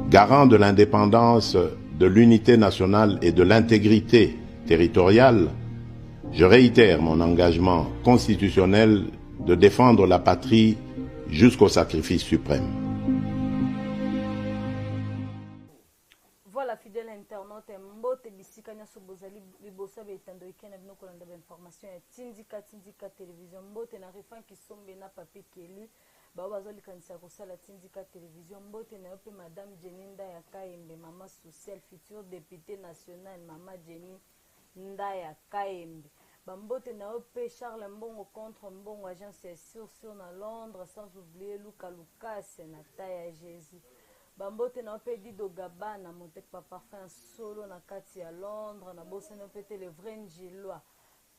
Garant de l'indépendance, de l'unité nationale et de l'intégrité territoriale, je réitère mon engagement constitutionnel de défendre la patrie jusqu'au sacrifice suprême. Voilà fidèle internaute mbote bisika nyonso bozali liboso ya etando eke na bino kolanda ba information ya tindika tindika television. Mbote na Rifan Kisombe na Papi Kelly bao bazolikanisa ya kosala tindika television. Mbote na yo mpe madame Jenny Ndaya Kayembe, mama sociale, future députée nationale, mama Jenny Ndaya Kayembe. Bambote na yo mpe Charles Mbongo contre Mbongo, agence ya sur sur na Londres, sans oublier Luka Lucas na ta ya Jésus. Bambote na yo mpe Dido Gabana, moteki pa parfum solo na kati ya Londres, na bosani yo mpe te le vrai Njilwa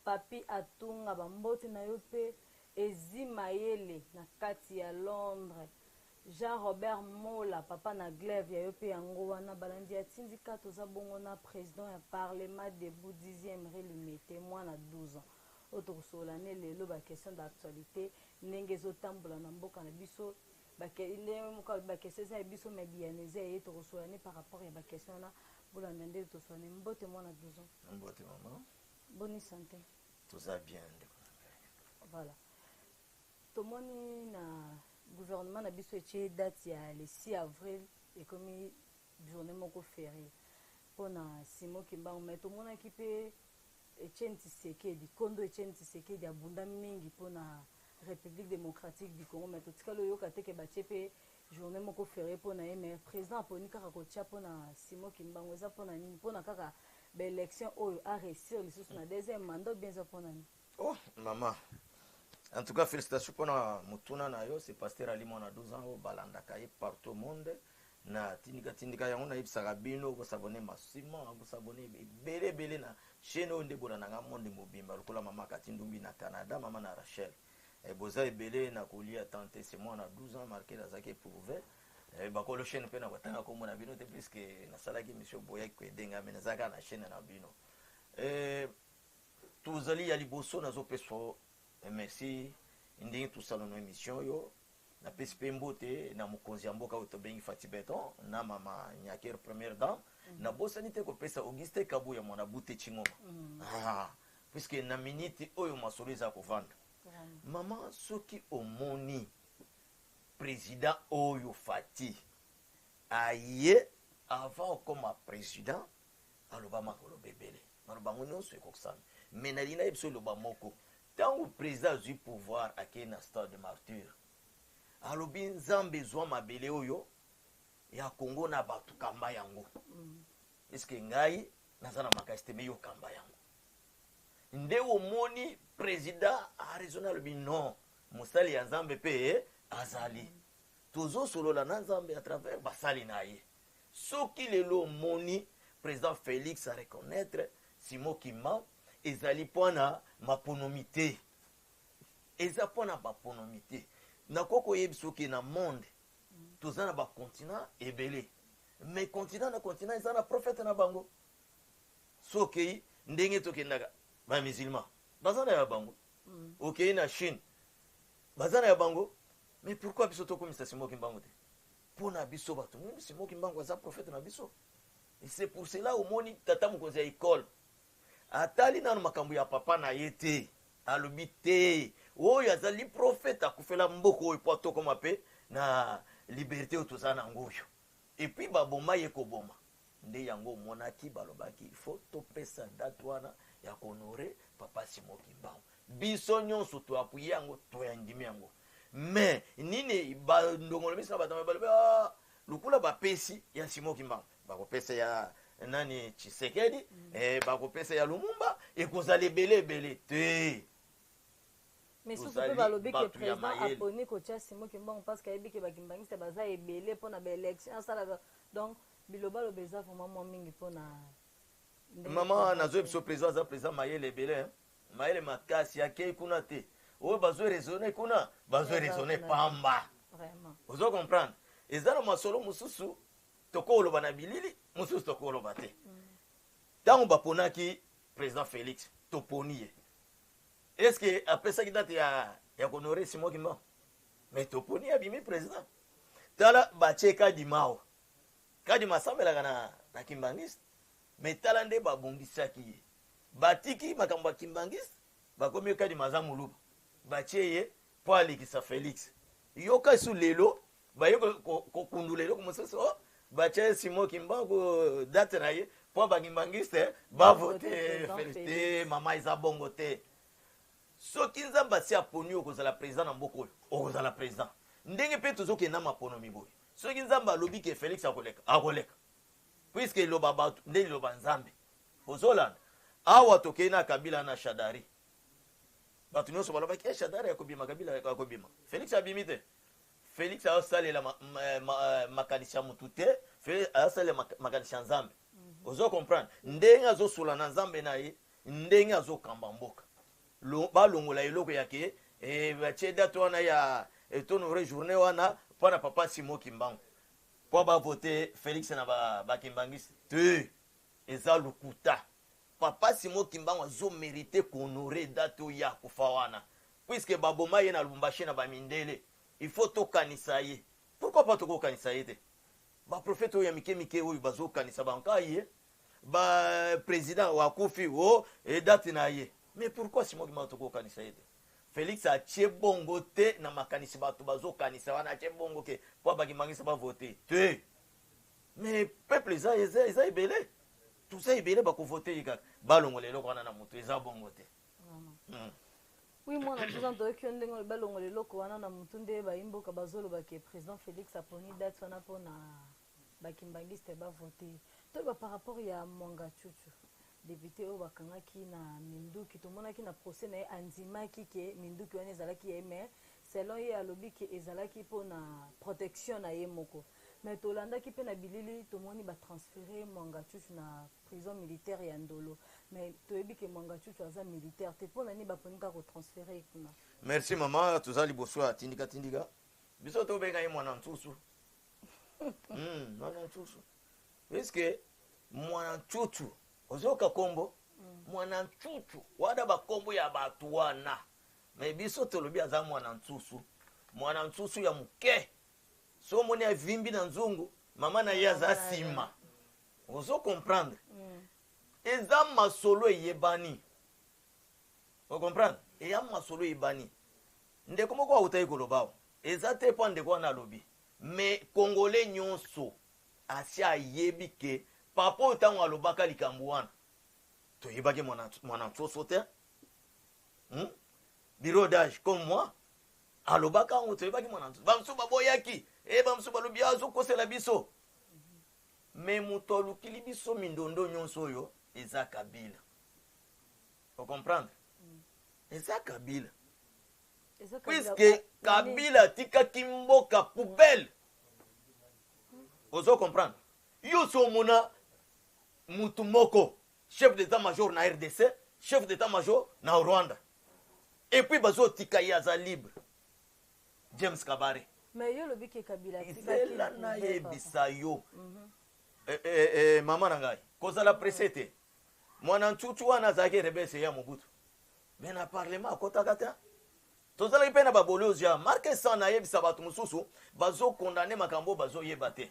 Papi Atunga. Bambote na yo mpe Ezi Mayele na kati ya Londres, Jean Robert Mola, papa na Glaive ya yo mpe yango wana. Balandi ya tindika, toza bongo na président ya parlement debout 10e rue Limete, mwana 12 ans, oyo tokosolola ne lelo ba question d'actualité ndenge ezotambola na mboka na biso. Ndenge moko ba question eza ya biso, mais biyano eza ye. Tokosolola ne par rapport ya ba question wana. Bolanda nde tosolola ne. Mbote mwana 12 ans. Mbote mama. Boni santé? Toza bien, ndeko na ngai. Voilà, tomoni na gouvernement na biso etie date ya le 6 avril, ekomi journée moko férié mpona Simon Kimbangu, mais tomonaki mpe Etienne Tshisekedi, kondo Etienne Tshisekedi abunda mingi mpona République démocratique du Congo, mais totikali oyoka te ke batie mpe journée moko férié mpona ye. Mais président aponi kaka kotia mpona Simon Kimbangu. Eza mpona nini? Mpona kaka ba élection oyo aréussir lisusu na deuxième mandat, bien eza mpona nini? Oh mama, en tout cas félicitations mpona motuna na yo. C'est pasteur Ali mwana 12 ans oyo balandaka ye partout au monde na tindika tindika. Yango nayebisaka bino kos'abonner massivement, kos'abonner ebele ebele na chaîne oyo nde bolandanga monde mobimba, lokola mama Kati Ndumbi na Canada, mama na Rachel. Boza ebele na kolia tante. C'est mwana 12 ans marqué, nazalaki éprouvé. Bakolo chaîne mpe na kotanga kombo na bino te, puisque nasalaki émission boyaki koedenga, me nazalaka na chaîne na bino. Tozali ya liboso, nazopesa merci ndenge tosala na émission oyo. Napesi mpe mbote na mokonzi ya mboka oyo tobengi Fati Beton na mama Nyaker, première dame. Nabosani te kopesa Auguste Kabuya, mwana Bute Chingoma. Ah, puisque na minute oyo masolo eza kovanda, mama, soki omoni président oyo Fati aye, avant okoma président aloba makoloba ebele, maloba yango nyonso ekokisami. Mais nalingi nayebi so eloba moko: ntango président azwi pouvoir, akei na stade de Martyr, alobi: "Nzambe, ezwa mabele oyo ya Kongo na bato, kamba yango, puisque ngai naza na makasi te, me yo kamba yango." Nde omoni président araisonne, alobi: "Non, mosali ya Nzambe mpe azali, tozosolola na Nzambe à travers basali na ye." Soki lelo omoni président Félix areconnaître Simon Kimbangu, ezali mpona maponomi te, eza mpona baponomi te. Nakoki koyebi soki na monde toza na bacontinent ebele, mais continent na continent eza na prophète na bango. So okei ndenge tokendaka, bamusulman baza na ya bango, okei na Chine baza na ya bango. Mais pourquoi biso tokomisa Simon Kimbangu te? Mpo na biso bato mwindu, Simon Kimbangu aza prophète na biso. Et c'est pour cela omoni tata mokonzi ya ekole atali nano makambo ya papa na ye te, alobi te oyo azali prophète akufela mboka oyo mpo atokoma mpe na liberté oyo toza nango oyo. Et puis baboma ye koboma nde yango omonaki balobaki il faut topesa date wana ya kohonorer papa Simon Kimbangu. Biso nyonso toappuyer yango, toyandimi yango. Mais nini, bandongolo miso na bato balobi: "Ah, lokola bapesi ya Simon Kimbangu, bakopesa ya nani, Tshisekedi, bakopesa ya Lumumba, ekozala ebele ebele te." Mais susu mpe balobi ke président aponi kotia Simon Kimbangu parce que ayebi ke bakimbangiste baza ebele mpona baélection asalaka. Donc bilobaloba eza vraiment mwa mingi mpona Mama, nazoyebi biso président aza président mayele ebele, mayele makasi. Akei kuna te, oyo bazo raisonner kuna, bazo raisonner pamba. Ozo comprendre, eza na masolo mosusu tokoloba na bilili, mosusu tokoloba te. Ntango baponaki président Félix, toponi ye, est ce que apesaki date ya kohonorer Simon Kimbangu? Mais toponi, abimi président. Tala, batie Kadima. Kadima asambelaka na Kimbangiste, mais tala nde babongisaki ye, batiki makambo ya Kimbangiste, bakomi Kadima aza Moluba, batie ye mpo alekisa Félix. Yoka su lelo baye kokundula eloko mosusu, oh, batie Simon Kimbangu date na ye mpo bakimbangiste bavote Félix te. Mama, eza bongo te. Soki Nzambe asi aponi okozala président na mboka oyo, okozala président. Ndenge mpe tozokenda maponomi boye, soki Nzambe alobi ke Félix akoleka, akoleka, puisque eloba bato nde liloba Nzambe. Ozolanda awa, tokei na Kabila na Shadari, bato nyonso balobaki e Shadari akobima, Kabila akobima. Félix abimi te. Félix azosalela makanisi ya motu te, Félix azosalela makanisi ya Nzambe. Ozo comprendre ndenge azosola na Nzambe na ye, ndenge azokamba mboka. Balongola eloko yake batie date wana ya tohonorer journée wana mpo na papa Simon Kimbangu mpo bavote Félix na bakimbangisi te, eza lokuta. Papa Simon Kimbangu azomérite kohonorer date oyo akufa wana, puisque baboma ye na Lubumbashi na bamindele. Il faut tokanisa ye. Pourquoi pas tokokanisa ye te? Baprofete oyo ya mike mike oyo bazokanisa banka ye, baprésident wakufi o date na ye, mais pourquoi Simon Kimbangu tokokanisa ye te? Félix atie bongo te na makanisi bato bazokanisa wana. Atie bongo ke mpo bakimbangisa bavote te, mais peuple eza ebele, toza ebele, bakovote ye kaka. Balongola eloko wana na moto, eza bongo te. Oui, mwana nzuza, toyoki yo ndenge balongola eloko wana na motu. Nde bayimboka bazoloba ke président Félix aponi date wana mpona bakimbangiste bavote. Toloba par rapport ya Mwangachuchu, député oyo bakangaki na minduki. Tomonaki na procès na ye, andimaki ke minduki wana ezalaki ye, mais selon ye alobi ke ezalaki mpona protection na ye moko. Mais tolandaki mpe na bilili, tomoni batransféré Mwangachuchu na prison militaire ya Ndolo, mais toyebi ke Mwangachuchu aza militaire te. Mpo na nini baponi kaka kotransféré ye kuna? Merci mama. Toza liboso ya Tindika Tindika. Biso tobenga ye mwana nsusu, mwana nsusu, puisque mwana ncucu, ozoyoka kombo mwana ncucu wana, bakombo ya bato wana, mais biso tolobi aza mwana nsusu, mwana nsusu ya moke. So omoni avimbi na nzungu, mama na ye aza nsima. Ozo comprendre? Eza masolo eyebani, ocomprendre? Eya masolo eyebani. Ndeko moko autaki koloba awa, eza te mpo ndeko wana alobi, mais Congolais nyonso asi ayebi ke papa oyo, ntango alobaka likambo wana, toyebaki mwana nsoso te, Bureau d'âge comme moi alobaka yango, toyebaki mwana nsoso. Bamosusu baboyaki e, bamosusu balobi azokosela biso, mais moto alukili biso mindondo nyonso oyo eza Kabila. Ocomprendre? Eza Kabila, puisque Kabila atikaki mboka poubelle. Ozo comprendre? Yo so omona mutu moko chef d'état major na RDC, chef d'état major na Rwanda, et puis bazotika ye aza libre, James Kabare. Mais yo olobi ke Kabila Zela, nayebisa yo. Eh, mama na ngai, kozala presse te. Mwana ntutu wana azalaki rebelle ya Mobutu, mais na parlement akɔtaka te. Tozalaki mpe na babolozi ya marke san. Nayebisa bato mosusu bazokondane makambo oyo bazoyeba te.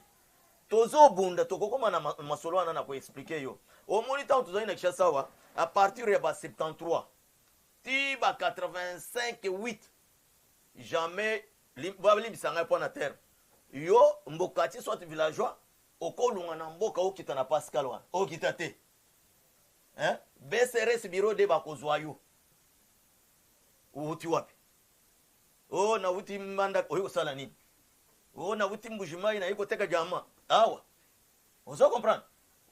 Tozobunda, tokokóma na masolo wana na koexpliquer yo. Omoni, ntango tozali na Kinshasa awa, à partir ya ba 73 ti ba 85 8, jamais, balimbisa ngai mpo na terme, yo mbokati soit villageois okolunga na mboka, okita na Pascal wana, okita te, hein? BCRS, bureau de bakozwa yo. Outi wapi? O nauti Mbandaka. Oyi kosala nini? O nauti Mbujimai, nayi koteka jama awa. Ozo comprendre?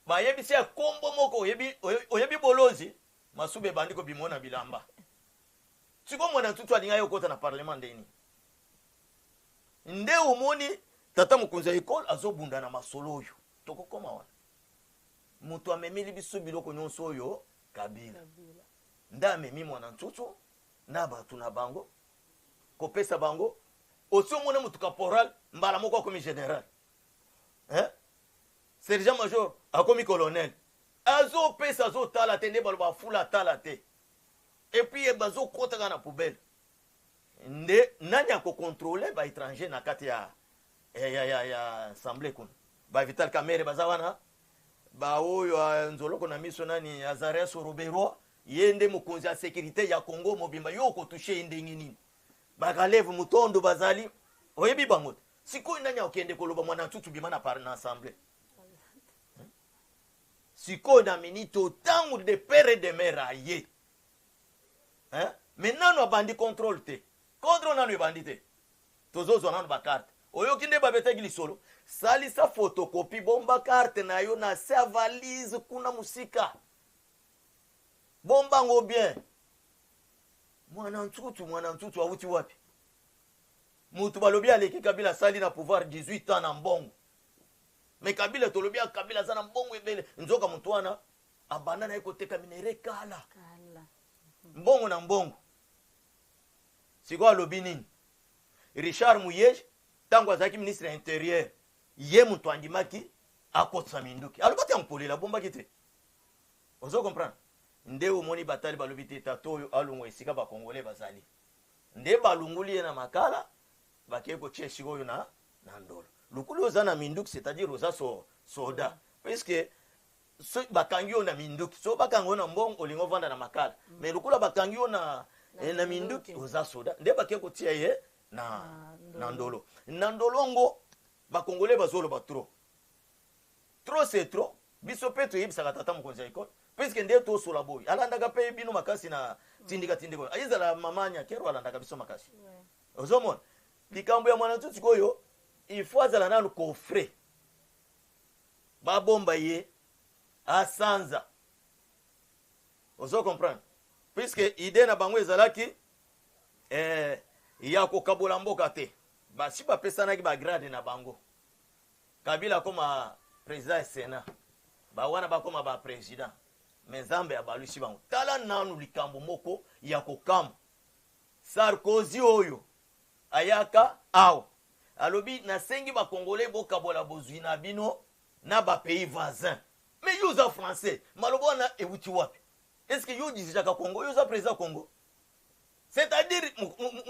Bayebisi ya kombo moko, oyebi, oyebi bolozi masuba ebandi kobima na bilamba. Sikoyo mwana ntutu alingi aye okota na parlement ndeni? Nde omoni tata mokonzi ya ekole azobunda na masolo oyo. Tokokoma wana. Moto amemeli biso biloko nyonso oyo, Kabila nde amemi mwana ntutu na bato na bango, kopesa bango. Osi omona motu caporal mbala moko akomi général, hein? Sergent major akomi colonel. Azopesa, azotala te, nde baloba afula atala te. Et puis bazokɔtaka na poubelle. Nde nani akocontrôle baétranger na kati ya assemblée kuna? Ba Vital Kamerhe baza wana, ba oyo ya nzoloko na miso nani, Azarias Ruberwa, ye nde mokonzi ya securite ya Congo mobimba, yo okotouche ye ndenge nini? Ba Kalev Mutondo bazali, oyebi bango te. Sikoyo nani akokende koloba mwana ntutu bima na par na assemblée? Sikoyo na minute oyo tango de père et de mère aye, hein? Mais nanu abandi contrôle te, contrôle nanu ebandi te, tozozwa nanu ba carte. Oyoki nde babetaki lisolo, salisa photocopie, bomba carte na yo na se ya valise kuna mosika, bomba ngo bien. Mwana ntutu, mwana ntutu awuti wapi? Mutu balobi aleki Kabila, asali na pouvoir 18 ans na mbongo. Mais Kabila tolobi ya Kabila aza na mbongo ebele, nzoka mutu wana abanda na ye koteka minere kala. Kala. Mbongo na mbongo. Sikoyo alobi nini? Richard Muyej tango azalaki ministre ya interieur, ye mutu andimaki akotisa minduki. Alobaki yango polele, abombaki te. Ozo comprendre? Nde omoni batali balobi te tata oyo alongwa esika ba Congolais bazali. Nde balongoli ye na Makala, bakei kotia esika oyo na na Ndolo. Lokolo oza na minduki, c'est-à-dire oza so soda. Puisque so bakangi yo na minduki, so bakanga yo na mbongo olingi ovanda na Makala. Mais lokola bakangi yo na na minduki, oza soda. Nde bakei kotia ye na na Ndolo. Na Ndolo ngo ba Congolais bazoloba trop. Trop c'est trop. Biso pe toyebisaka tata mokonzi ya ekole, puisque nde tosola boye alandaka pe bino makasi na tindika tindika, ezala mama Nyakero alandaka biso makasi. Ozomona likambo ya mwana ntutu oyo, il faut azala nanu coffret, babomba ye asanza. Ozo comprendre? Puisque idée na bango ezalaki ya kokabola mboka te, basi bapesanaki ba grade na bango. Kabila akoma president ya Senat, ba wana bakoma ba president, mais Nzambe abalusi bango. Tala nanu likambo moko ya kokamwa, Sarkozy oyo ayaka awa alobi nasengi ba Congolais bokabola bozwi na bino na ba pays voisins. Mais yo oza français, maloba wana ewuti wapi? Est-ce que yo dirigeaka Congo? Yo oza president Congo? C'est-à-dire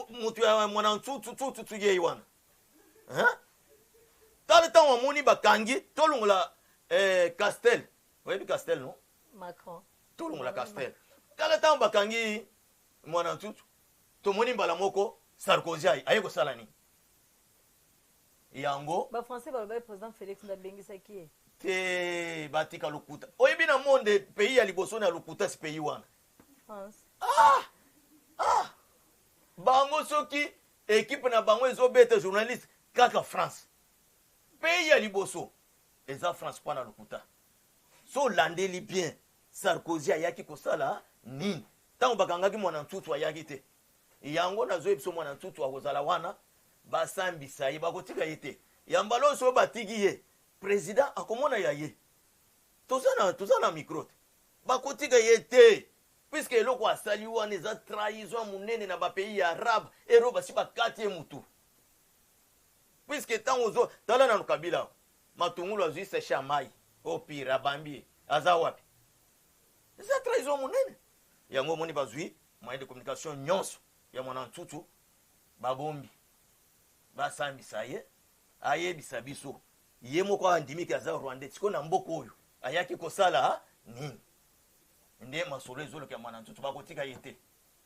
mutu ya mwana ntutu tutu ye wana. Hein? Tala ntango amoni bakangi tolongola Castel. Oyebi Castel non? Macron. Tolongola Castel. Tala ntango bakangi mwana ntutu, tomoni mbala moko Sarkozy aye kosala nini? Yango ba français balobaki président Félix nde abengisaki ye. Te, batika lokuta. Oyebi na monde pays ya liboso na lokuta si pays wana. France. Ah! Ah! Bango soki équipe na bango ezobeta journaliste kaka France. Pays ya liboso eza France mpo na lokuta. So landeli bien Sarkozy ayaki kosala nini? Tango bakangaki mwana ntutu ayaki te. Yango nazoyebi biso mwana ntutu akozala wana, basambisa ye, bakotika ye te. Ya mbala oyo soki batiki ye, president akomona ya ye. Toza na micro te. Bakotika ye te. Puisque eloko asali wana eza trahison ya monene na ba pays ya arabe, ero basi bakati ye mutu. Puisque tango ozo tala nanu Kabila, Matungulu azwi sachet ya mayi, au pire abambi ye, aza wapi? Eza trahison monene. Yango omoni bazwi moyen de communication nyonso ya mwana ntutu, babombi, basambisa ye, ayebisa biso ye moko andimi ke aza rwandais. Sikoyo na mboka oyo ayaki kosala nini? Nde masolo ezoloka ya mwana ntutu, bakotika ye te,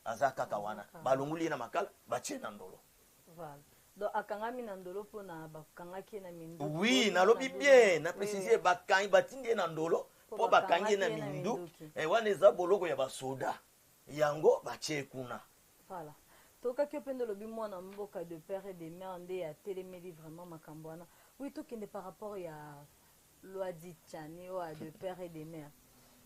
aza kaka wana, balongoli ye na Makala, batie na Ndolo. Voilà. Donc akangami na Ndolo mpona bakangaki ye na minduki. Oui, nalobi bien, na précise, bakangi, batindi ye na Ndolo mpo bakangi ye na minduki. Wana eza boloko ya basoda, yango batie kuna. Voilà. Tokaki yo mpe nde olobi mwana mboka de père et de mère nde atelemeli vraiment makambo wana. Oui, tokende par rapport ya loi dit Tshiani oyo ya de père et de mère.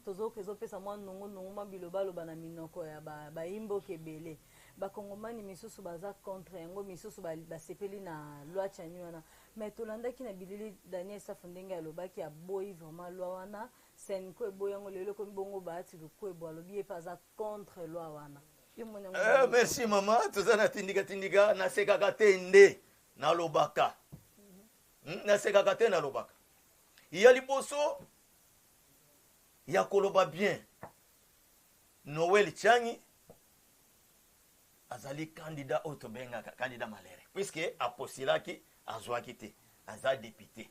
Tozoyoka ezopesa mwa nungu-nungu, mwa bilobaloba na minoko ya bayimboka ebele. Bakongomani misusu baza contre yango, misusu basepeli na loi Tshiani wana. Mais tolandaki na bilili Daniel Safu ndenge alobaki aboyi vraiment loi wana, CENCO eboyi yango, lelo ekomi bongo Bahati Lukwebo alobi ye pe aza contre loi wana. Yo moni yango ndenge Merci mama, toza na tindika tindika, nasekaka te nde nalobaka. Nasekaka te nalobaka. Ya liboso ya koloba bien, Noël Tshiani azali candidat oyo tobengaka candidat malheureux, puisque apostilaki azwaki te, aza député.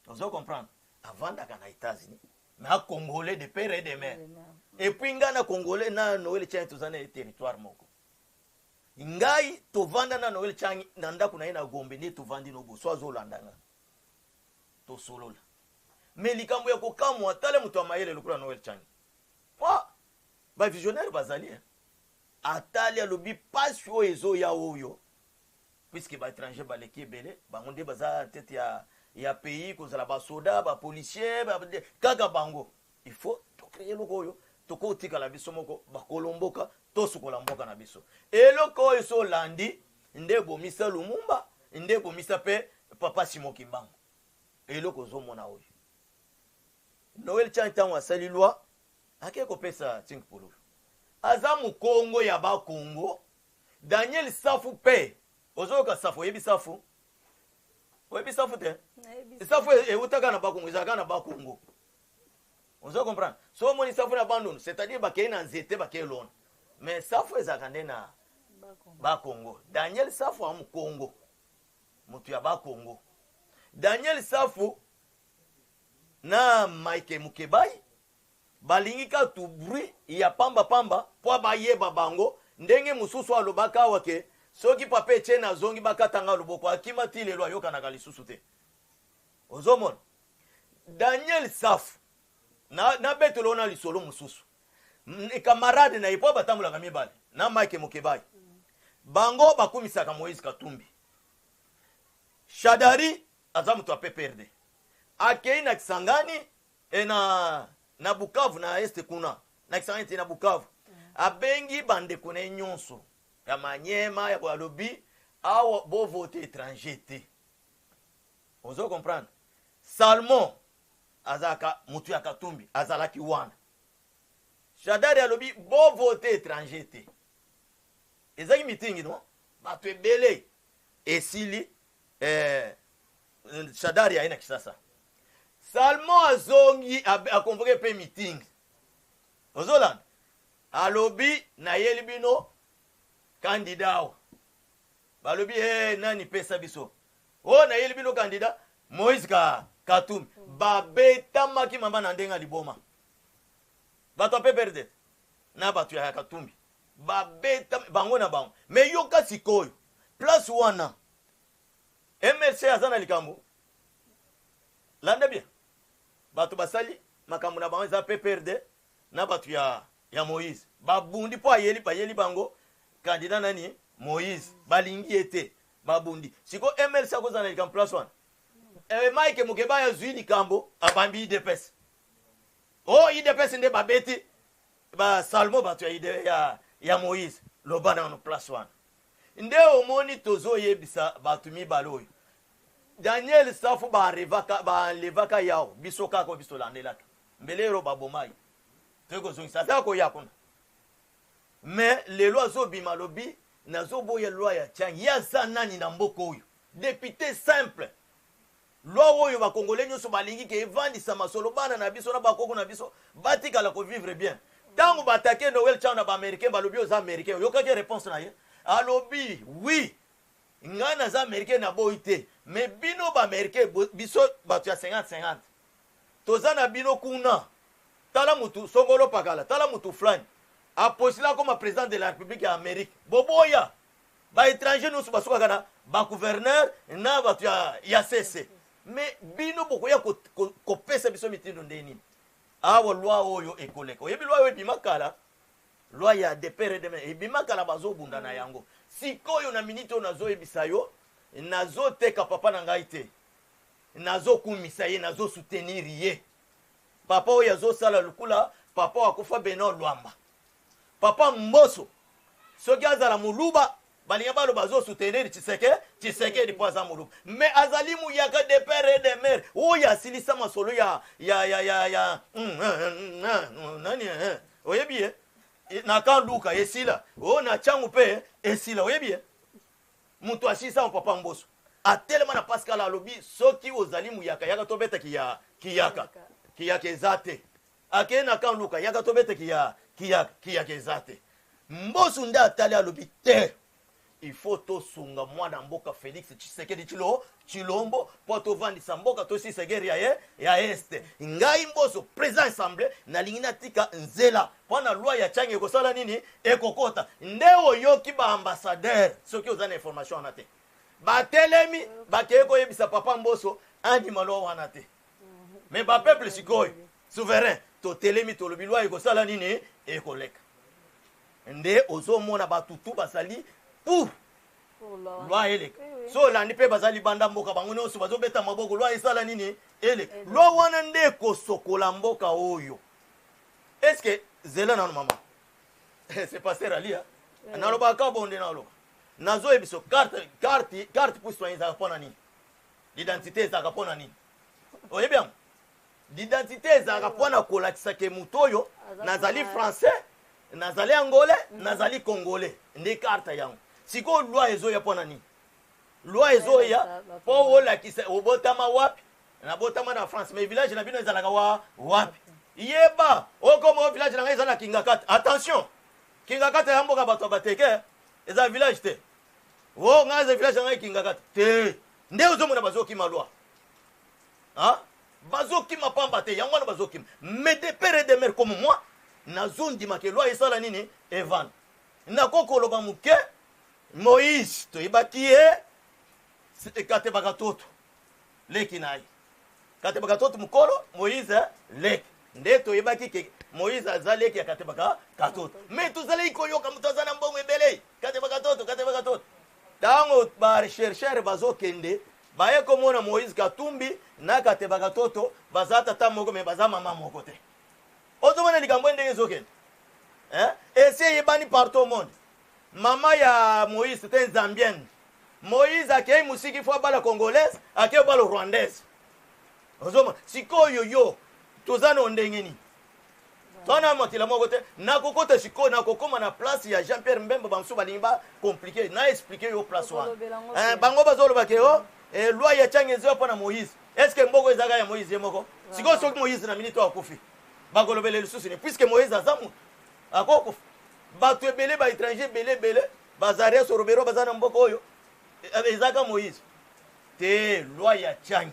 Ozo comprendre? Avandaka na États-Unis, mais a congolais de père et de mère. Et puis ngai na congolais na Noël Tshiani toza na territoire moko. Ngai tovanda na Noël Tshiani na ndako na ye na Gombe, nde tovandi no boso azolanda nga. Tosolola. Mais likambo ya kokamwa, tala moto ya mayele lokola Noël Tshiani. Wa ba visionnaire bazali hein. Atali alobi pasi oyo ezoya oyo, puisque ba étranger baleki ebele, bango nde baza tete ya pays, kozala ba soda, ba policier, kaka bango. Il faut to créer eloko oyo tokotikala biso moko bakolo mboka, tosukola mboka na biso. Eloko oyo so olandi nde ebomisa Lumumba, nde ebomisa pe papa Simon Kimbangu. Eloko ozomona oyo Noël Tshiani ntango asali loi ake kopesa Tink Pululu, aza mokongo ya bakongo. Daniel Safu pe ozoyoka Safu, oyebi Safu? Oyebi Safu te? Safu eutaka na bakongo, ezalaka na bakongo. Ozo comprendre? So omoni Safu na Bandundu, c'est-à-dire bakei na nzete, bakei lona. Mais Safu ezalaka nde na bakongo. Daniel Safu aza mokongo, moto ya bakongo. Daniel Safu na Mike Mukebayi balingi kaka tu bruit ya pamba pamba po bayeba bango. Ndenge mosusu alobaka awa ke soki papa Etienne azongi bakatanga loboko, akima ti lelo ayokanaka lisusu te. Ozomona Daniel Safu na betelo na lisolo mosusu, camarade na ye po batambolaka mibale na Mike Mukebayi, bango bakumisaka Moïse Katumbi. Shadari aza moto ya PPRD, akei na Kisangani e na Bukavu, na este kuna na Kisangani te, na Bukavu. Abengi bandeko na ye nyonso ya Manyema ya alobi awa bovote étranger te. Ozo comprendre? Salmon azalaka motu ya Katumbi, azalaki wana. Shadari alobi bovote étranger te. Ezalaki mitingi no bato ebele esili. Shadari aye na Kisasa, Salmon azongi akonvoke mpe meeting. Ozolanda, alobi nayeli bino candidat awa. Balobi hey, nani pesa biso oyo? Nayeli bino candidat Moïse Katumbi. Babetamaki mama na ndenge ya liboma, bato ya PPRD na bato ya Katumbi babeta bango na bango. Mais yoka sikoyo, place wana MLC aza na likambo. Landa bien, bato basali makambo na bango eza PPRD na bato ya Moïse. Babundi mpo ayeli, bayeli bango candidat nani? Moïse. Balingi ye te, babundi. Sikoyo MLC akozala na likambo place wana? Mike Mukebayi azwi likambo, abambi UDPS. O UDPS nde babeti basalmo bato ya Moïse. Loba nano, place wana nde omoni tozoyebisa bato mibale oyo Daniel Safu baenlevaka yao biso kaka biso tolandelaka mbelero babomai, toyei kozongisa, aza koya kuna. Mais lelo azobima, alobi nazoboya loi ya Tshiani. Ye aza nani na mboka oyo? Député simple. Loi oyo bakongole nyonso balingi ke evandisa masolo, bana na biso na bakoko na biso batikala kovivre bien. Ntango batake Noël Tshiani na baaméricain, balobi oza américain, oyokaki réponse na ye? Alobi oui, ngai naza américain, naboyi te, mais bino baaméricain, biso bato ya 50 50 toza na bino kuna. Tala mutu songolo pakala, tala mutu flani apostula akoma président de la République ya Amérique, boboya. Baétranger nyonso basukaka na bagouverneur na bato ya cc, mais bino bokoya kopesa biso mitindo nde nini? Awa loi oyo ekoleka. Oyebi loi oyo ebima kala, loi ya de père et de mère ebima kala, bazobunda na yango sikoyo. Na minute oyo nazoyebisa yo, nazoteka papa na ngai te, nazokumisa ye, nazosoutenir ye. Papa oyo azosala lukula papa oyo akufa, Beno Lwamba, papa Mboso. Soki azala moluba, balinga baloba azosoutenir Tshisekedi mpo aza moluba, mais azali muyaka de père et de mère oyo asilisa masolo ya nani, oyebi ye, na Kanluka esila, oyo na Tshangu mpe esila. Oyebi ye, moto asilisa. Papa Mboso atelema na Pascal, alobi soki ozali muyaka, yaka tobeta kiyaka. Kiyaka eza te. Akei na Kanluka, yaka tobeta kiyaka. Kiyaka eza te. Mbosu nde atali, alobi te. Il faut tosunga mwana mboka Félix Tshisekedi Tshilombo mpo tovandisa mboka, tosisa guerre ya ye ya Est. Ngai Mboso, président assemblée, nalingi natika nzela mpo na loi ya Tshiani ekosala nini, ekokota. Nde oyoki baambassadeur, soki oza na information wana te, batelemi, bakei koyebisa papa Mboso andima loi wana te. Mais bapeuple sikoyo souverain totelemi, tolobi loi ekosala nini, ekoleka. Nde ozomona bato tu bazali pour loi eleka. So olandi mpe baza libanda mboka, bango nyonso bazobeta maboko, loi esala nini, eleka. Loi wana nde ekosokola mboka oyo. Est-ce, zela nano mama, c'est pasteur alia nalobaka bonde, naloba, nazoyebiso carte pour citoyen ezalaka mpo na nini? L'identité ezalaka mpo na nini? Oyebi yango? L'identité ezalaka mpona kolakisa ke moto oyo nazali français, nazali angolais, nazali congolais. Nde carte yango. Sikoyo loi ezoya mpo na nini? Loi ezoya mpo olakisa obotama wapi. Nabotama na France, mais village na bino ezalaka wa wapi? Yeba okoma o village na ngai eza na Kingakati. Attention, Kingakati ya mboka bato ya bateke, eza village te. O ngai eza village na ngai Kingakati te. Nde ozomona bazokima loi, bazokima pamba te, yango wana bazokima. Mais de père et de mère comme moi, nazondima ke loi esala nini, evanda. Nako koloba moke, Moïse toyebaki ye Katebaka Toto leki na ye, Katebaka Toto mokolo, Moïse leki. Nde toyebaki ke Moïse aza leki ya Katebaka Katoto. Mais tozalaki koyoka moto aza na mbongo ebele, Katebaka Toto, Katebaka Toto. Ntango bachercheur bazokende, baye komona Moïse Katumbi na Katebaka Toto baza tata moko, mais baza mama moko te. Ozomona likambo ndenge ezokende, esi eyebani partout au monde. Mama ya Moïse, c'était une Zambienne. Moïse akei mosiki, fo abala congolaise, akei obala rwandaise. Ozomona sikoyo yo toza na ndenge nini? Twana makila moko te. Nakokota sikoyo, nakokóma na place ya Jean Pierre Mbemba. Bamosusu balingi bacompliquer na expliquer yo place wana. Bango bazoloba ke o loi ya Tshiani ezoya mpo na Moïse. Est ce que mboko ezaka ya Moïse ye moko? Sikoyo soki Moïse na minute oyo akufi, bakolobela lisusu nini? Puisque Moïse aza motu akokufa. Bato ebele, baétranger ebele ebele, bazarias Robero baza na mboka oyo, ezaka Moïse te. Loi ya Tshiani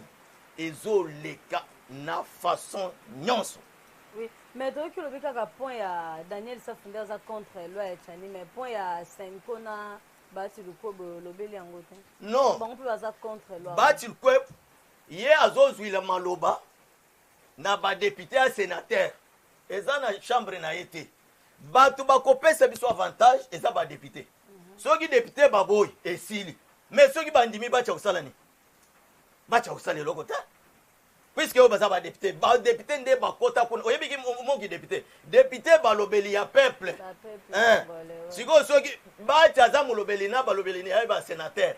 ezoleka na façon nyonso. Oui, mais toyoki olobi kaka point ya Daniel Safu nde aza contre loi ya Tshiani, mais point ya Cenco na Bahati Lukwebo, olobeli yango te. Non. Bango mpe baza contre loi. Bahati Lukwebo ye azozwila maloba na badéputé ya sénateur, eza na chambre na ye te. Bato bakopesa biso avantage eza badéputé. Soki député baboyi, esili. Mais soki bandimi, batya kosala nini? Batya kosala eloko te, puisque oyo baza badéputé, badéputé nde bakota kuna. Oyebiki moki député, député balobeli ya peuple. Sikoyo soki Bahati aza molobeli na balobeli ya basénateur,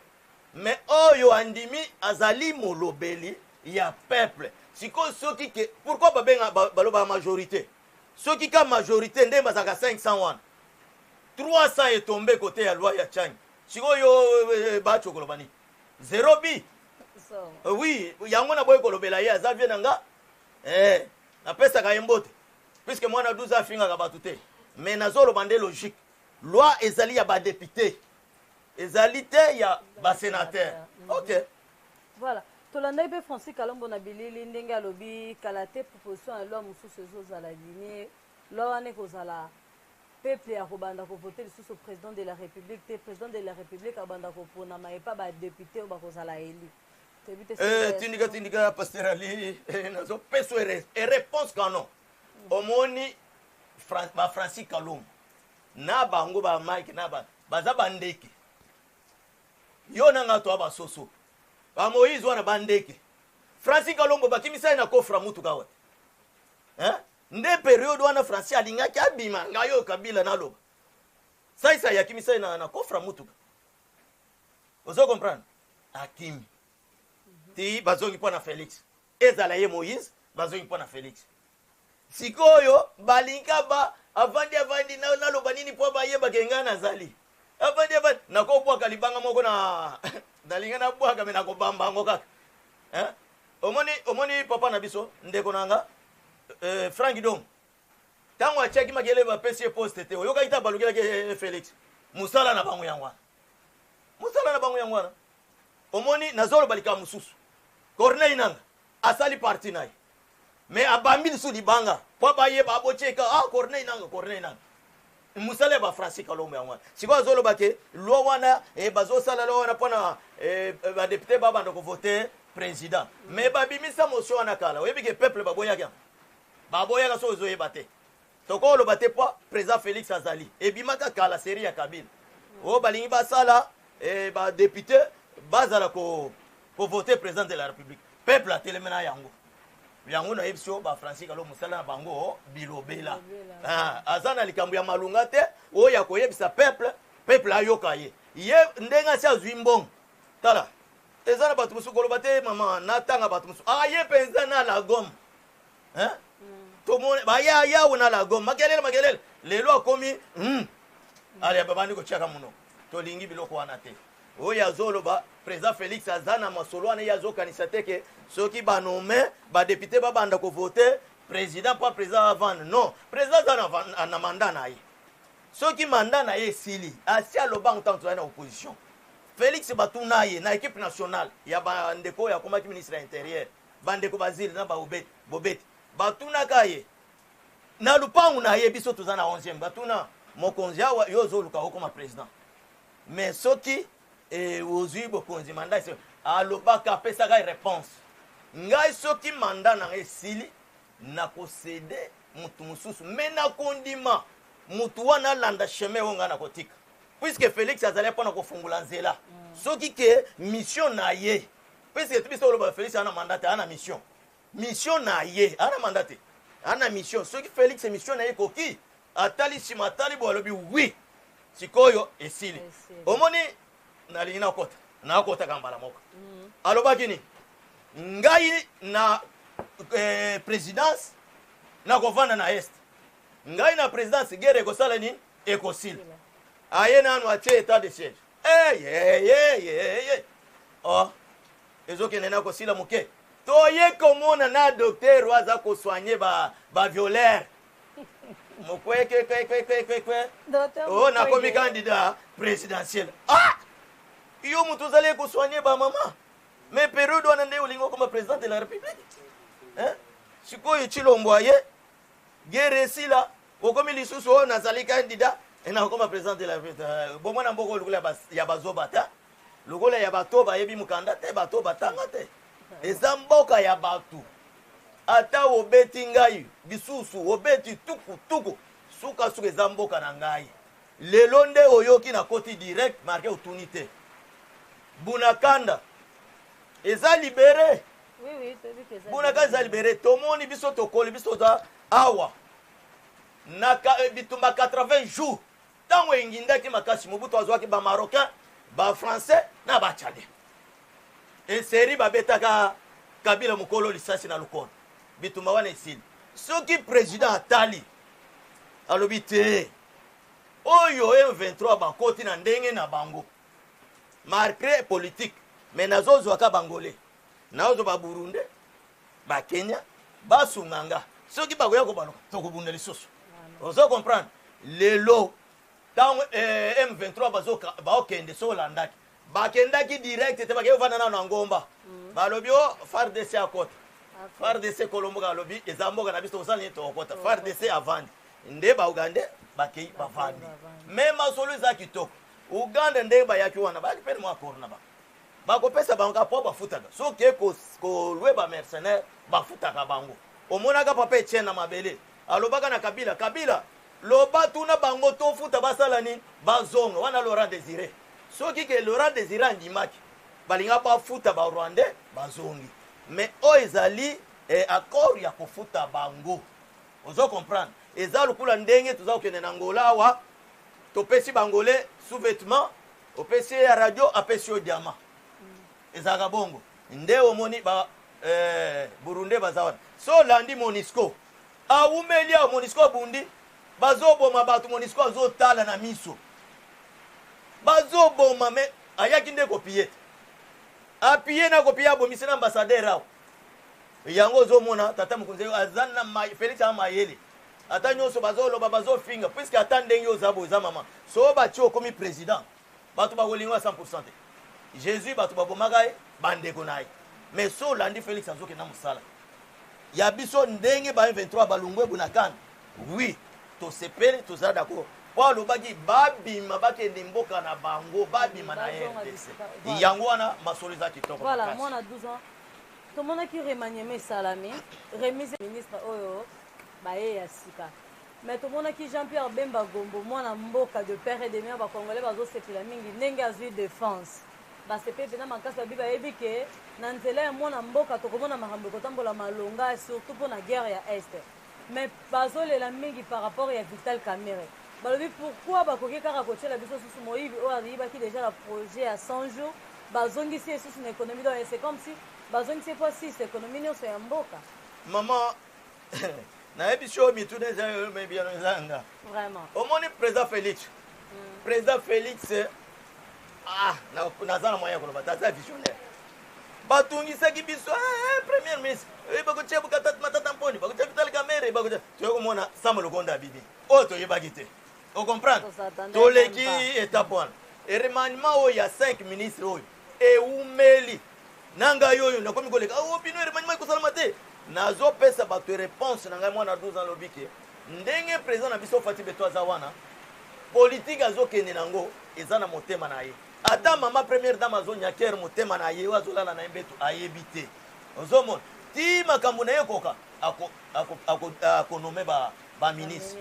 mais oyo andimi azali molobeli ya peuple. Sikoyo soki ke, pourquoi babenga, balobaka majorité? Soki ka majorité nde bazalaka 500 wana, 300 etombe kote ya loi ya Tshiani. Sikoyo Bahati okoloba nini? Zero bi. Oui, yango na boyi kolobela ye, aza vie na nga, napesaka ye mbote, puisque mwana 12 afingaka bato te. Mais nazoloba nde logique, loi ezali ya badéputé, ezali te ya basénateur. Ok. Voilà, tolandaki mpe Francis Kalombo na bilili ndenge alobi kala te proposition ya loi mosusu ezozala bimi. Loi wana ekozala peuple ya kobanda kovote lisusu président de la République te. Président de la République abanda koponama epa badéputé oyo bakozala élu. Tindika, tindika, pasteur Ali, nazopesa réponse kano. Omoni baFrancis Kalombo na bango, bamike na baza bandeke. Yo na nga toa basoso, bamoïse wana bandeke. Francis Kalombo bakimisa ye na coffre mutuka wa nde période wana Francis alingaki abima. Ngai oyo Kabila naloba saisa ayakimisa ye na coffre mutuka. Ozo comprendre? Akimi ti bazongi mpo na Félix. Ezala ye Moïse, bazongi mpo na Félix. Sikoyo balinga ba avandi, avandi, naloba nini mpo bayebake ngai nazali avandi, avandi. Nakobwaka libanga moko na nalinga nabwaka, mais nakobamba yango kaka. Omoni, omoni papa na biso, ndeko na nga Frank Dong, ntango atiaki makele, bapesi ye poste te. Oyokaki ta balukelaki Félix mosala na bango yango wana. Mosala na bango yango wana. Omoni, nazoloba likambo mosusu. Corneille Nanga asali parti na ye, mais abambi lisusu libanga mpo bayeba abotieka. Ah, Corneille Nanga, Corneille Nanga, mosala ya bafrancis Kalombo yango wana. Sikoyo azoloba ke loi wana, bazosala loi wana mpona badéputés babanda kovote président. Mais babimisa motion wana kala. Oyebi ke peuple baboyaki yango, baboyaka. Soki ozoyeba te, tokoloba te mpo président Félix azali. Ebimaka kala, série ya Kabila oyo balingi basala, badéputés bazala kovote président de la République. Peuple atelemi na yango. Yango nayebi so bafrancis Kalo, mosala na bango bilobela. Ah, aza na likambo ya malunga te oyo ya koyebisa peuple. Peuple ayoka ye. Ye ndenge asi azwi mbongo, tala, eza na bato mosusu koloba te. Mama, natanga bato mosusu aye mpenza na lagome, hein? Tomoni baya yawe na lagome, makelele makelele. Lelo akomi ale babandi kotiaka monoko. Tolingi biloko wana te. Oyo azoloba, président Félix aza na masolo wana. Ye azokanisa te ke soki banome badéputés babanda kovote président mpo président avande. Non, président aza na mandat na ye. Soki mandat na ye esili, asi alobango ntango tozali na opposition. Félix, batuna ye na équipe nationale ya bandeko oyo akomaki ministre ya Intérieur, bandeko Bazile na Bobeti, batunaka ye na lupangu na ye. Biso toza na 11e. Batuna mokonzi awa: yo ozoluka okoma président, mais soki ozwi bokonzi, mandat? Alobaka, apesaka réponse: ngai soki mandat na ngai esili, nakocéder motu mosusu, mais nakondima motu wana alanda chemin oyo ngai nakotika. Puisque Félix azali mpona kofungola nzela, soki ke mission na ye, puisque biso oloba Félix ana mandat te, ana mission. Mission na ye, ana mandat te, ana mission. Soki Félix mission na ye ekoki, atali nsima, atali boye, alobi: oui, sikoyo esili. Omoni, nalingi nakota, nakotaka mbala moko. Alobaki nini? Ngai na présidence, nakovanda na Est. Ngai na présidence, guerre ekosala nini? Ekosila. Aye nanu atie état de siège. Eyeyeyeye, oh, ezokende na kosila moke. Toye komona na docteur oyo aza kosoigner bavioleurs ba mokwekwekwekwekwe. O, nakomi candidat présidentiel. Ah, yo moto ozali kosoigner bamama, mais période wana nde olingi okoma président de la République, hein? Sikoyo Tshilombo aye, guerre esila, okomi lisusu oyo nazali candidat, nakokoma président de la République. Bomwana mboka oyo lokola ya bazoba te, lokola ya bato bayebi mokanda te, bato batanga te. Eza mboka ya bato. Ata obeti ngai bisusu, obeti tukutuku, sukasuka eza mboka na ngai. Lelo nde oyoki nakoti direct marke, otuni te. Bunakanda eza libéré. Oui, toyebi ke eza. Bunaka eza libéré. Tomoni biso, tokoli biso, toza awa na bitumba 80 jours. Ntango engindaki makasi, Mobutu azwaki bamarocain, bafrançais na batchadien. Eseri babetaka Kabila mokolo lisasi na lokolo. Bitumba wana esili. Soki président atali, alobi te oyo M23 bakoti na ndenge na bango, malgré politique, mais nazozwaka bangolais, nazozwa baburundais, bakenya, basunga nga. Soki bakoya kobaluka, tokobunda lisusu. Ozo comprendre? Lelo ntango M23 baokende, so olandaki, bakendaki direct te. Bakei ovanda nano na ngomba. Balobi o FARDC akota. FARDC kolomboka, alobi eza mboka na biso, tosala nini? Tokokota. FARDC avandi nde, baugandais bakei bavandi. Mais masolo eza kitoko. Uganda ndenge bayaki wana, bayaki pene mwa accord na bango, bakopesa bango kaka mpo bafutaka. Soki kolouer bamercenaire, bafutaka bango. Omonaka papa Etienne na mabele alobaka na Kabila: Kabila, loba, tuna bango, tofuta, basala nini? Bazonga wana. Laurent Désiré, soki ke Laurent Désiré andimaki, balinga bafuta barwandais, bazongi. Mais oyo ezali accord ya kofuta bango. Ozo comprendre? Eza lokola ndenge toza kokende na Ngola awa, topesi bangolais sous-vêtement, opesi ye ya radio, apesi yo diamant. Ezalaka bongo nde. Omoni ba burundais baza wana. So olandi MONUSCO awumeli awa, MONUSCO abundi, bazoboma bato, MONUSCO azotala na miso, bazoboma. Mais ayaki nde kopiller te, apiller na kopiller, abomisi na ambassadeur awa. Yango ozomona tata mokonzi aza na Félix aza mayele. Ata nyonso bazoloba, bazofinga, puisque ata ndenge oza boye, eza mama so batie okomi président. Bato bakolinga 100% te. Jésus bato babomaka ye, bandeko na ye. Mais so olandi Félix azokenda mosala ya biso ndenge ba M23 balongwe Bunakana, oui, tosepeli, tozala d'accord, mpo alobaki babima, bakende mboka na bango, babima na RDC. Yango wana masolo eza kitoko. Voilà, mwana 12 ans, tomonaki remaniement esalami, remise ministre oyo baye ya sika, mais tomonaki Jean Pierre Bemba Gombo, mwana mboka de père et de mère, bacongolais bazosepela mingi ndenge azwi défense. Basepeli mpenza makasi, babi bayebi ke na nzela ya mwana mboka tokomona makambo ekotambola malonga, surtout mpo na guerre ya Est. Mais bazolela mingi par rapport ya Vital Kamerhe. Balobi pourquoi bakoki kaka kotiela biso susu moyibi oyo ayibaki déjà na projet ya 100 jours, bazongisi ye susu na économie? Donc c'est comme si bazongisi ye mpo asisa économie nyonso ya mboka. Mama, nayebi si oyo mituna eza oyo, me biyano eza nga. Vraiment. Omoni président Félix, président Félix, ah, naza na moyen ya koloba te, aza visionnaire. Batungisaki biso, eh, premier ministre, eh, bakotia Matata Mponi, bakotia Vital Kamerhe, bakotia. Toye komona Sama Lukonde abimi oyo toyebaki te. Ocomprendre? Toleki étape wana. Remaniement oyo ya 5 ministre oyo ewumeli na ngai oyo nakomi koleka o bino, remaniement ekosalama te. Nazopesa bato réponse na ngai. Mwana 12 ans alobi ke ndenge président na biso Fatshi Béton aza wana, politike azokende nango eza na motema na ye. Ata mama première dame azonyakere motema na ye, oyo azolala na ye mbeto ayebi te. Ozomona ti makambo na ye ekoka akonommer baministre,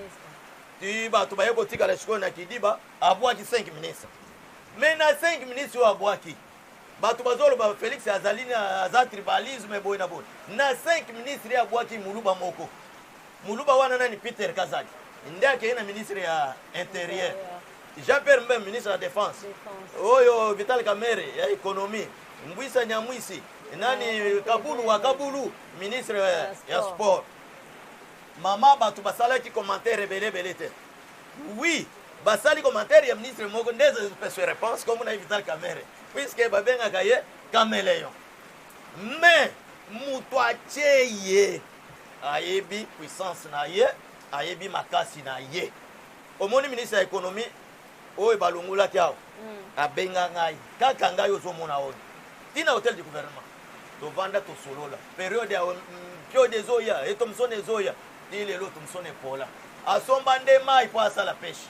ti bato baye kotikala sikoyo na kidiba. Abwaki 5 ministre, mais na 5 ministre oyo abwaki, bato bazoloba Félix azali aza tribalisme boye na boye. Na 5 ministre ye abwaki moluba moko. Moluba wana nani? Peter Kazadi nde akei na ministre ya Intérieur, Jean Pierre Bemba ministre ya Défense, oyo Vital Kamerhe ya Économie, Mbwisa Nyamwisi nani, Kabulu wa Kabulu ministre ya Sport. Mama, bato basalaki commentaire ebele ebele te. Oui, basali commentaire ya ministre moko nde ezopesa réponse comme na Vital Kamerhe, puisque babengaka ye caméléon. Mais moto atie ye ayebi puissance na ye, ayebi makasi na ye. Omoni ministre ya Économie oyo balongolaki awa, abenga ngai kaka ngai ozomona oyo ntina hôtel du gouvernement, tovanda, tosolola période ya piode ezoya e Thomson ezoya. Ti lelo Thomson epola, asomba nde mai mpo asala pêche,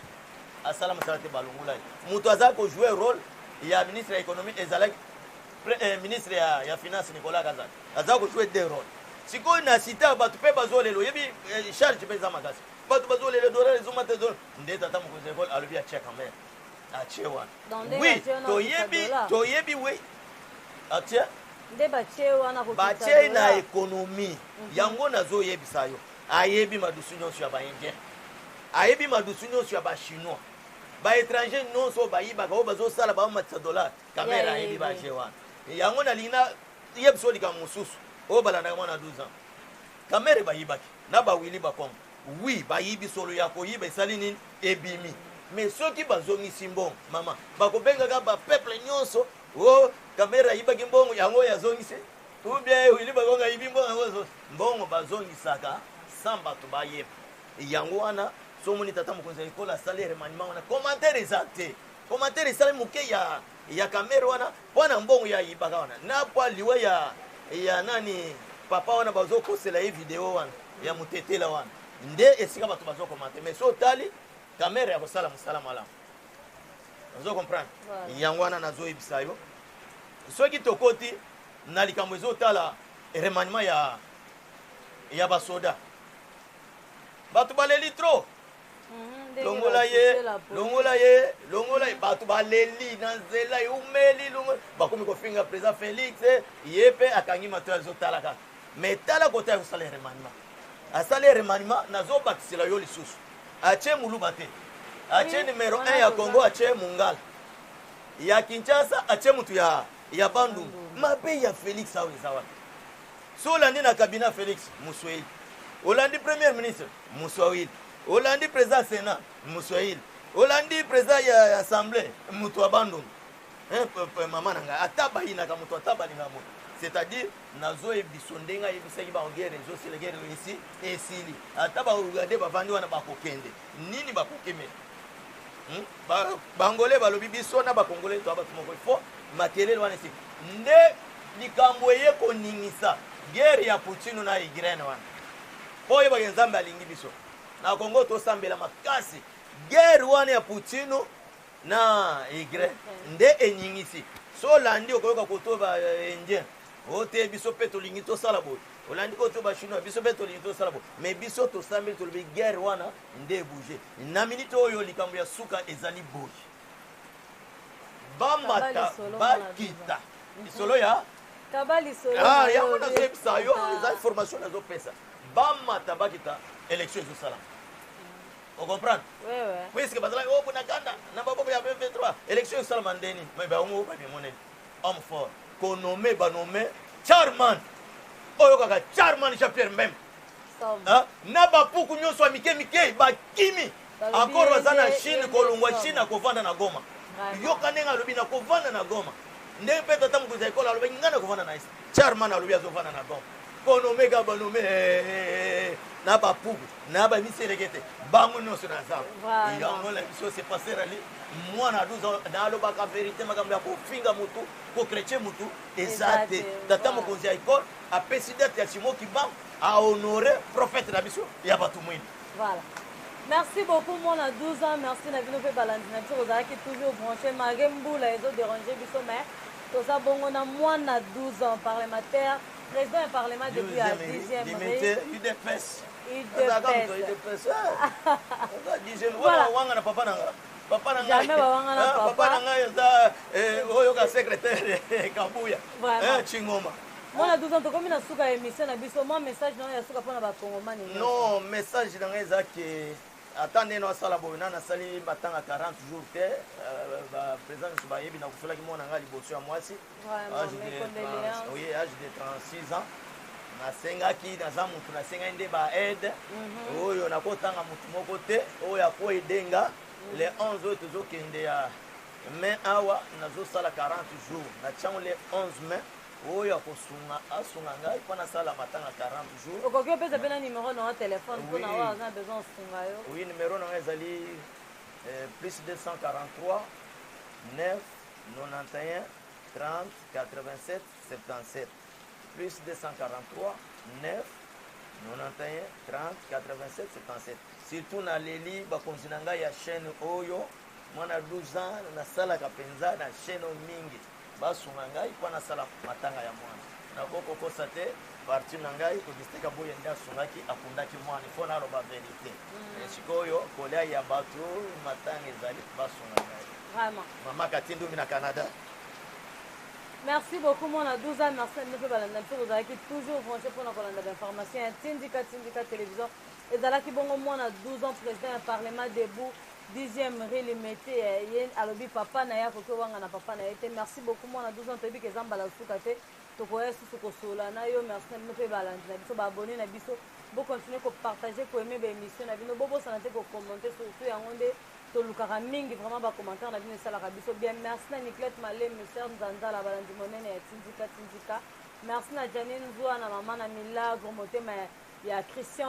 asala mosala te. Balongola ye. Moto aza kojouer rôle ya ministre ya Économie ezalaki ministre ya Finance, Nicolas Kazadi. Aza kojouer deux rôle. Sikoyo na cité ya bato mpe bazolela, oyebi charge mpe eza makasi, bato bazolela dollar ezomata dollar. Nde tata mokonzi ya ekole alobi atie quand même, atie wana. Oui, toyebi, toyebi, oui, atie. Nde batie wana. Batie na économie. Yango nazoyebisa yo, ayebi madusu nyonso ya baindien, ayebi madusu nyonso ya bachinois, baétranger nyonso oyo bayibaka, oyo bazosala baomatisa dollar. Kamerhe ayebi baje wana. Yango nalingi na yebiso likambo mosusu oyo balandaka mwana 12 ans. Kamerhe bayibaki na bawili bakongo, oui, bayibi solo ya koyiba, esali nini? Ebimi. Mais soki bazongisi mbongo, mama, bakobengaka bapeuple nyonso o Kamerhe ayibaki mbongo yango oyo azongisi, ou bien Willy Bakonga ayibi mbongo yango azongisi mbongo. Bazongisaka sans bato bayeba. Yango wana so omoni tata mokonzi ya ekolo asali remaniement wana, commentaire eza te. Commentaire esali moke ya Kamerhe wana mpo na mbongo ya ayibaka wana, na mpo liwa ya nani, papa wana bazokosela ye video wana ya motetela wana, nde esika bato bazocommenter. Mais so otali Kamerhe ya kosala mosala malamu, ozo comprendre? Yango wana nazoyebisa yo, soki tokoti na likambo ezotala remaniement ya basoda, bato baleli trop. Longola ye, longola ye, longola ye. Bato baleli na nzela, eumeli longola, bakomi kofinga président Félix. Ye mpe akangi matoi, azotala kaka. Mais tala kota ya kosala remaniement, asali remaniement, nazobakisela yo lisusu, atie moluba te, atie numéro 1 ya Congo, atie mongala ya Kinshasa, atie mutu ya Bandundu. Mabe ya Félix awa eza wapi? So olandi na cabinet Félix, moswahili. Olandi premier ministre, moswahili. Olandi président Sénat, moswahili. Olandi président ya assemblée, moto ya Bandundu. Mama na ngai, ata bayinaka moto, ata balingaka moto, c'est-à-dire nazoyebiso ndenge ayebisaki bango, guerre ezosila, guerre esi esili. Ata baugandais bavandi wana, bakokende nini? Bakokemela. Ba Angolais balobi biso na Bacongolais toya bato moko. Ifo makelele wana esi nde likambo eye koningisa guerre ya Poutine na Ukraine wana, mpo oyebaka Nzambe alingi biso na Congo, tosambela makasi. Guerre wana ya Poutine na Ukraine nde eningisi. So olandi, okoyoka koto ba Indien o te, biso mpe tolingi tosala boye. Olandi koto ba Chinois, biso mpe tolingi tosala boye. Mais biso tosambeli, tolobi guerre wana nde ebouge na minute oyo. Likambo ya suka ezali boye: bamata, bakita, lisolo ya Kaba lisolo. Ah, yango nazoyebisa yo, eza information nazopesa. Bamata, bakita, élection ezosalama, ocomprendre? Puisque bazalaki oyo na kanda na maboko ya M23, élection ezosalama ndeni? Mais bango babimoneli homme fort konome, banome chairman oyo kaka chairman Jean Pierre Mbemba na bapuku nyonso ya mike mike bakimi encore, baza na Chine, kolongwa Chine akovanda na Goma. Yoka ndenge alobi na kovanda na Goma, ndenge mpe tata mokonzi ya ekolo alobaki ngai na kovanda na Est. Chairman alobi azovanda na Goma, konome ka banome na bapuku na bamiseleke te, bango nyonso na zamba. Yango na biso c'est passer ali mwana 12 ans nalobaka vérité. Makambo ya kofinga motu, kochrétien motu eza te. Tata mokonzi ya ekole apesi date ya Simon Kimbangu, ahonore prophète na biso ya bato mwindu. Voilà. Merci beaucoup, mwana 12 ans. Merci na bino mpe balandi na biso kozalaki toujours branché malgré mbula ezodérange biso, mais toza bongo na mwana 12 ans, parlementaire, président ya parlement depuis ya 10e. UDPS. UDPS. Wanga na papa nanga, papa na ngai, papa na ngai eza oyo ka secrétaire Kabuya Chingoma. Mwana 12 ans, tokomi na suka ya émission na biso. Mwa message na yo ya suka mpona Bakongomani? Non, message na ngai eza ke ata ndenge nasala boye, na nasali matanga 40 jours te, baprésident nyonso bayebi nakufelaki mwana ngai liboso ya mwasi, âge de 36 ans. Nasengaki, naza mutu nasengaki nde baaide oyo nakotanga mutu moko te oyo akoaider nga. Le 11 oyo tozokende ya mai awa, nazosala 40 jours na tiango. Le 11 mai, oyo akosunga asunga ngai mpo nasala matanga 40 jours. Okoki opesa mpe na numéro na yo telefone mpona oyo aza na besoin osunga yo? Oui, numéro na ngai ezali plus 243 9 91 30 87 77, plus 243 9 91 30 87 77. Surtout naleli bakonzi na ngai ya chaîne oyo mwana 12 ans nasalaka mpenza na chaîne oyo mingi, basunga ngai mpo nasala matanga ya mwana. Nakokokosa te, parti na ngai Augustin Kabuya nde asungaki, akundaki mwana. Ifo naloba vérité. Sikoyo kolia ya bato, matanga ezali, basunga ngai. Vraiment. Mama Katindumi na Canada. Merci beaucoup, mwana 12 ans. Merci na bino mpe balanda biso kozalaki toujours branché mpona kolanda bainformation ya Tindika Tindika Télévision. Ezalaki bongo mwana 12 ans, président ya parlement debout, 10e rue Limete. Ye alobi papa na ye akoki owanga na papa na ye te. Merci beaucoup, mwana 12 ans. Toyebi ke eza mbala suka te, tokoya susu kosolola na yo. Merci na bino mpe balandi na biso, baabonné na biso. Bocontinue kopartage, koaimer baémission na bino, bobosana te kocommenter surtout, yango nde tolukaka mingi. Vraiment, bacommentaire na bino esalaka biso bien. Merci na Niclete Malemi, ser Nzanzala, balandi monene ya Tindika Tindika. Merci na Janine Nzwa, na mama na Milagre, motema ya Christian.